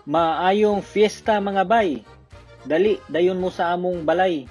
Maayong fiesta, mga bay. Dali, dayon mo sa among balay.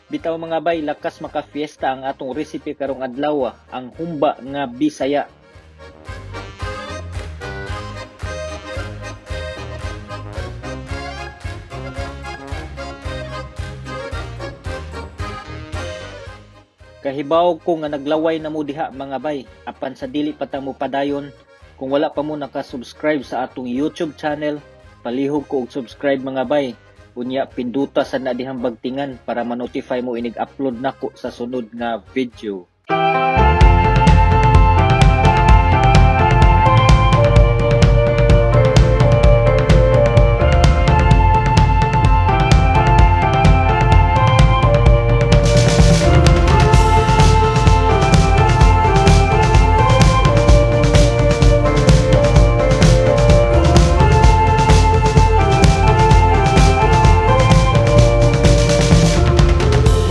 Bitaw, mga bay, lakas maka-fiesta ang atong recipe karong adlaw, ang humba nga Bisaya. Kahibaw ko nga naglaway na mo diha, mga bay, apan sa dili pa ta mo padayon, kung wala pa mo naka-subscribe sa atong YouTube channel, palihog ko og subscribe, mga bay. Unya pinduta sa na dihang bagtingan para ma-notify mo inig upload nako sa sunod nga video.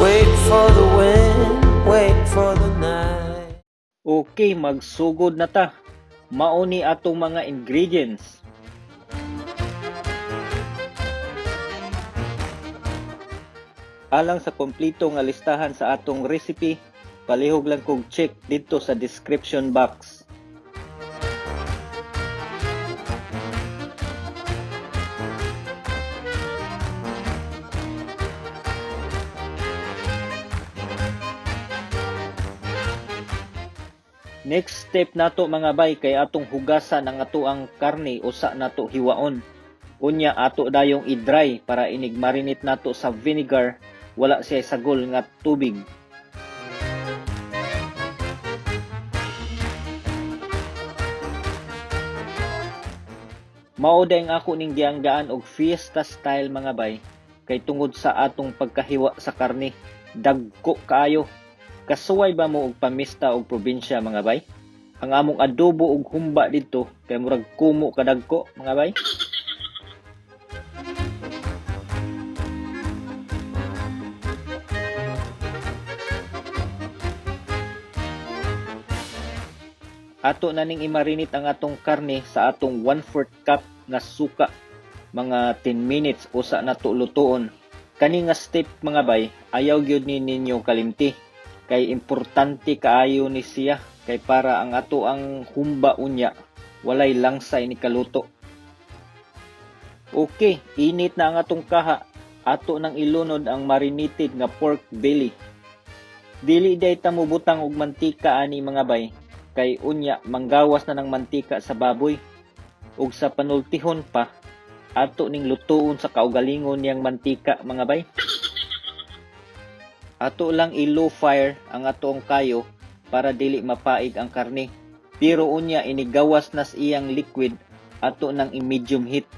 Wait for the wind, wait for the night. Okay, magsugod na ta. Mao ni atong mga ingredients. Alang sa kompleto nga listahan sa atong recipe, palihog lang kog check didto sa description box. Next step nato, mga bay, kay atong hugasan ang atoang karne usa nato hiwaon. Unya ato dayong i-dry para inig marinate nato sa vinegar wala siya sagol nga tubig. Mao day ang ako ning gianggaan og fiesta style, mga bay, kay tungod sa atong pagkahiwa sa karne dagko kaayo. Kasuway ba mo og pamista og probinsya, mga bay? Ang among adobo og humba didto kay murag kumo kadagko, mga bay. Ato na ning imarinate ang atong karne sa atong 1/4 cup nga suka. Mga 10 minutes usa nato lutuon. Kani nga step, mga bay, ayaw gyud ni ninyo kalimti. Kay importante kaayo ni siya kay para ang ato ang humba unya walay langsa ni kaluto. Okay, init na ang atong kaha. Ato nang ilunod ang marinated nga pork belly. Dili day ta mobutang og mantika ani, mga bay, kay unya manggawas na ng mantika sa baboy. Ug sa panultihon pa, ato ning lutuon sa kaugalingon niyang mantika, mga bay. Ato lang i-low fire ang atoong kayo para dili mapaig ang karne. Pero unya inigawas nas iyang liquid, ato nang i-medium heat.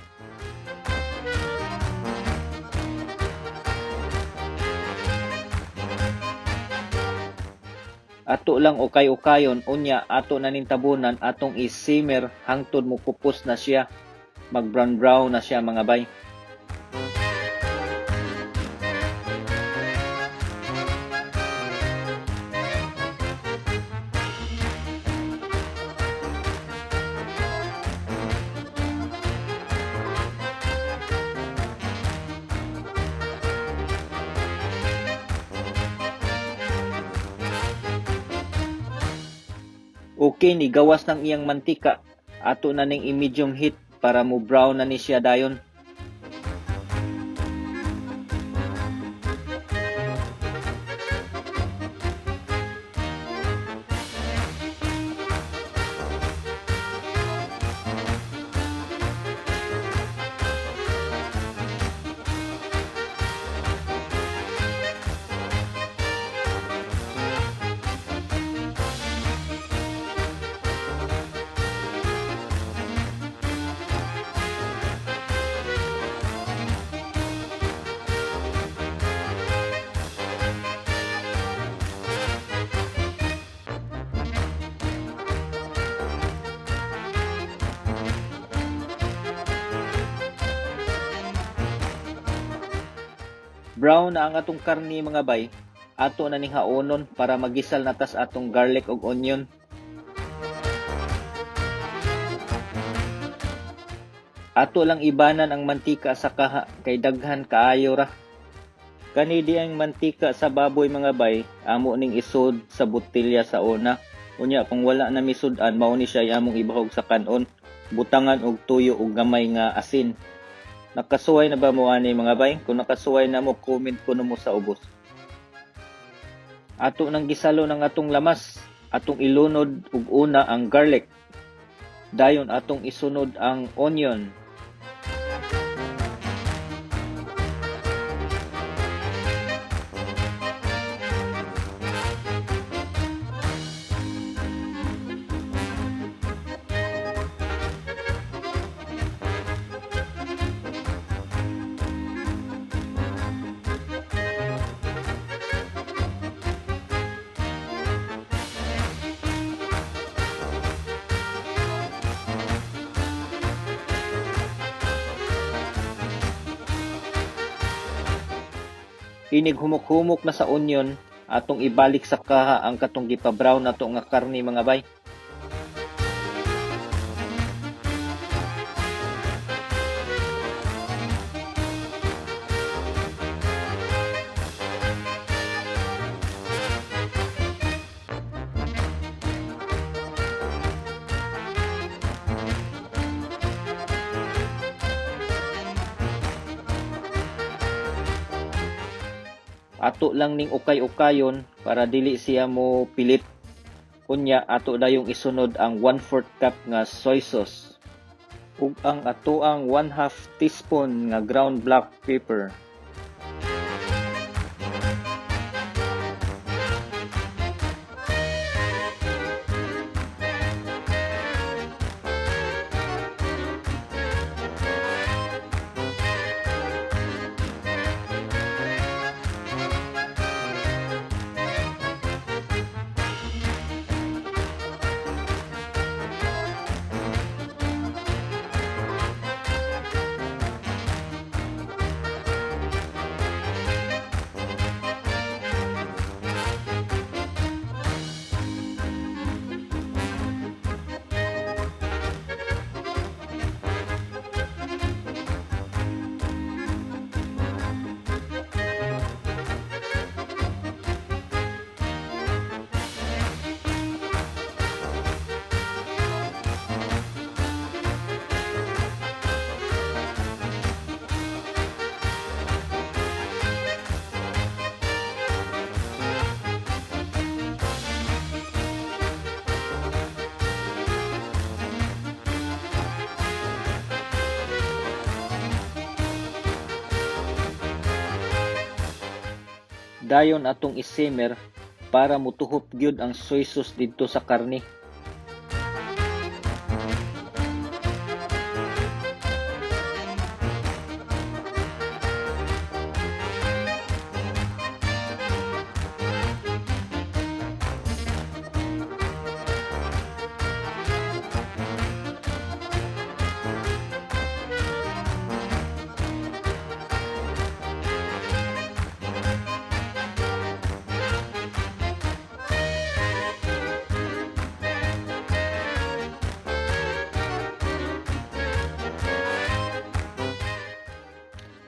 Ato lang ukay-ukayon, unya ato na ning tabunan, atong i-simmer hangtod mokupos na siya. Mag brown brown na siya, mga bay. Okay, ni gawas ng iyang mantika. Ato na ning i-medium heat para mo brown na ni siya dayon. Brown na ang atong karni, mga bay. Ato na ning haonon para magisal na tas atong garlic ug onion. Ato lang ibanan ang mantika sa kaha kay daghan kaayo ra. Kani di ang mantika sa baboy, mga bay, amo ning isod sa botelya sa una. Unya kung wala na misud-an, mao ni siya among ibahog sa kanon, butangan og tuyo ug gamay nga asin. Nakasuway na ba mo ani, mga bay? Kung nakasuway na mo, comment kuno mo sa ubos. Ato nang gisalo ng atong lamas, atong ilunod ug una ang garlic. Dayon atong isunod ang onion. Inig humok-humok na sa onion, atong ibalik sa kaha ang katong gipa-brown nato nga karni, mga bay. Ato lang ning ukay-ukayon para dili siya mo pilit. Unya ato dayong isunod ang 1/4 cup nga soy sauce ug ang atoang 1/2 teaspoon nga ground black pepper. Dayon atong i-simmer para motuhop gyud ang soy sauce didto sa karne.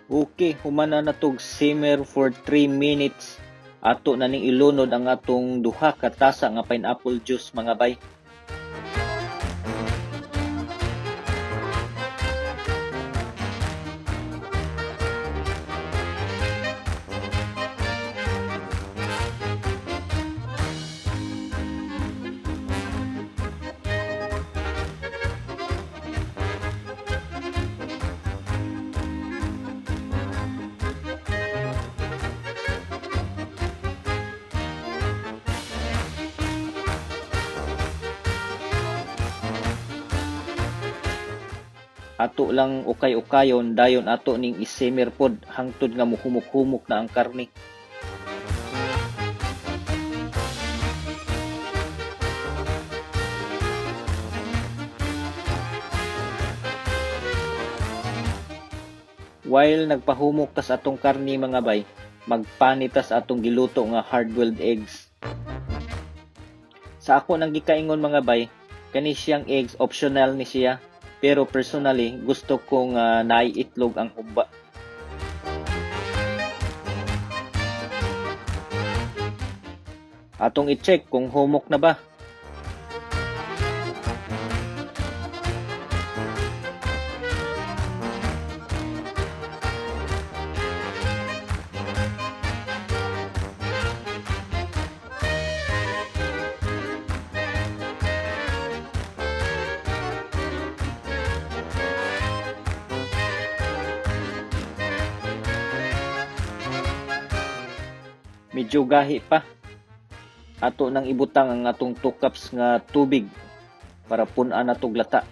Okay, human na natog simmer for 3 minutes. Ato na ning ilunod ang atong duha ka tasa nga pineapple juice, mga bay. Ato lang ukay-ukayon, dayon ato ning i-simmer pod hangtod nga muhumok-humok na ang karne. While nagpahumok tas atong karni, mga bay, magpanit tas atong giluto nga hard-boiled eggs. Sa ako nang gikaingon, mga bay, kani siyang eggs, optional ni siya. Pero personally, gusto ko nga naay itlog ang humba. Atong i-check kung humok na ba. Medyo gahi pa. Ato nang ibutang ang atong 2 cups nga tubig para pun-an nato og lata.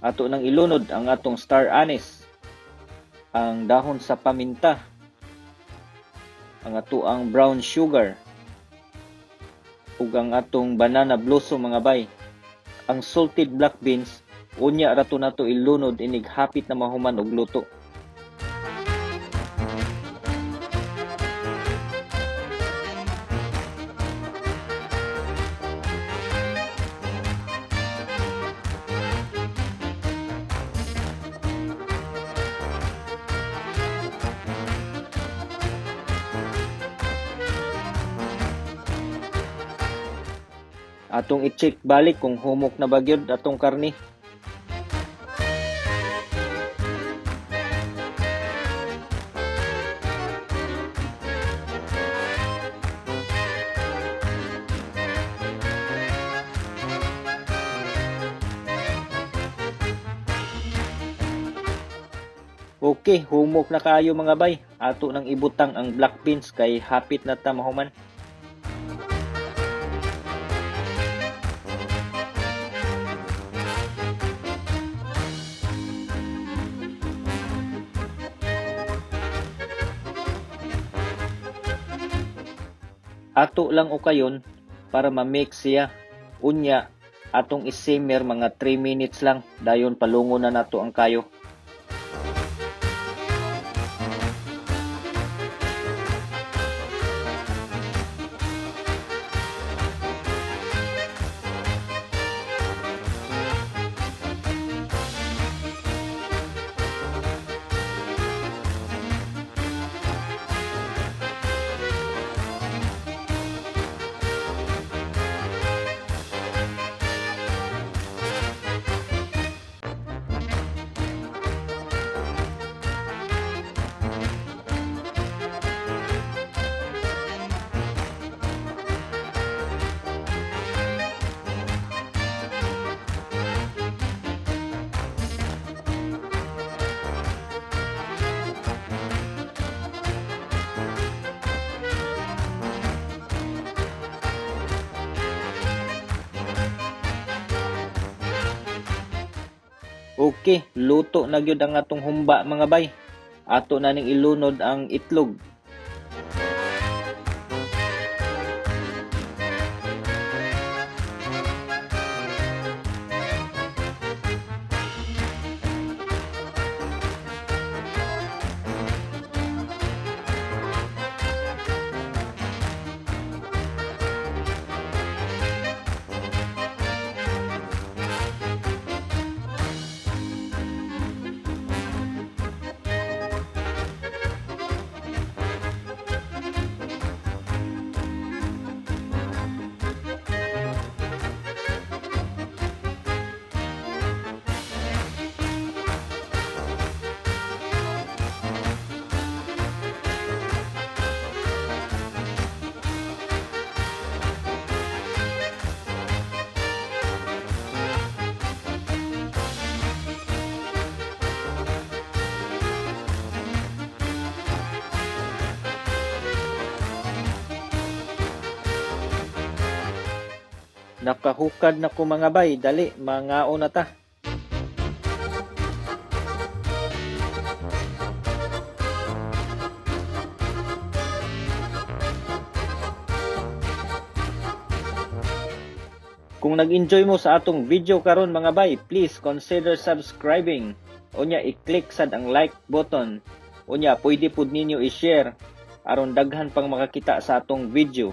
Ato nang ilunod ang atong star anise, ang dahon sa paminta, ang atoang brown sugar, ug ang atong banana blossom, mga bay. Ang salted black beans, unya ra to nato ilunod inig hapit na mahuman og luto. Atong i-check balik kung humok na ba gyud atong karni. Okay, humok na kaayo, mga bay. Ato nang ibutang ang black beans kay hapit na ta mahuman. Ato lang ukayon para ma-mix siya. Unya, atong i-simmer mga 3 minutes lang. Dayon palungon na nato ang kayo. Okay, luto na gyud ang atong humba, mga bay. Ato na ning ilunod ang itlog. Nakahukad na ko, mga bay, dali mangaon na ta. Kung nag-enjoy mo sa atong video karon, mga bay, please consider subscribing. Unya i-click sad ang like button. Unya pwede pud ninyo i-share aron daghan pang makakita sa atong video.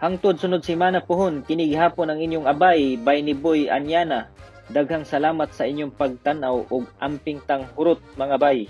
Hangtod sunod semana pohon, kini gihapon ang inyong abay, bay ni Boy Anyana. Daghang salamat sa inyong pagtan-aw ug amping tang hurot, mga bay.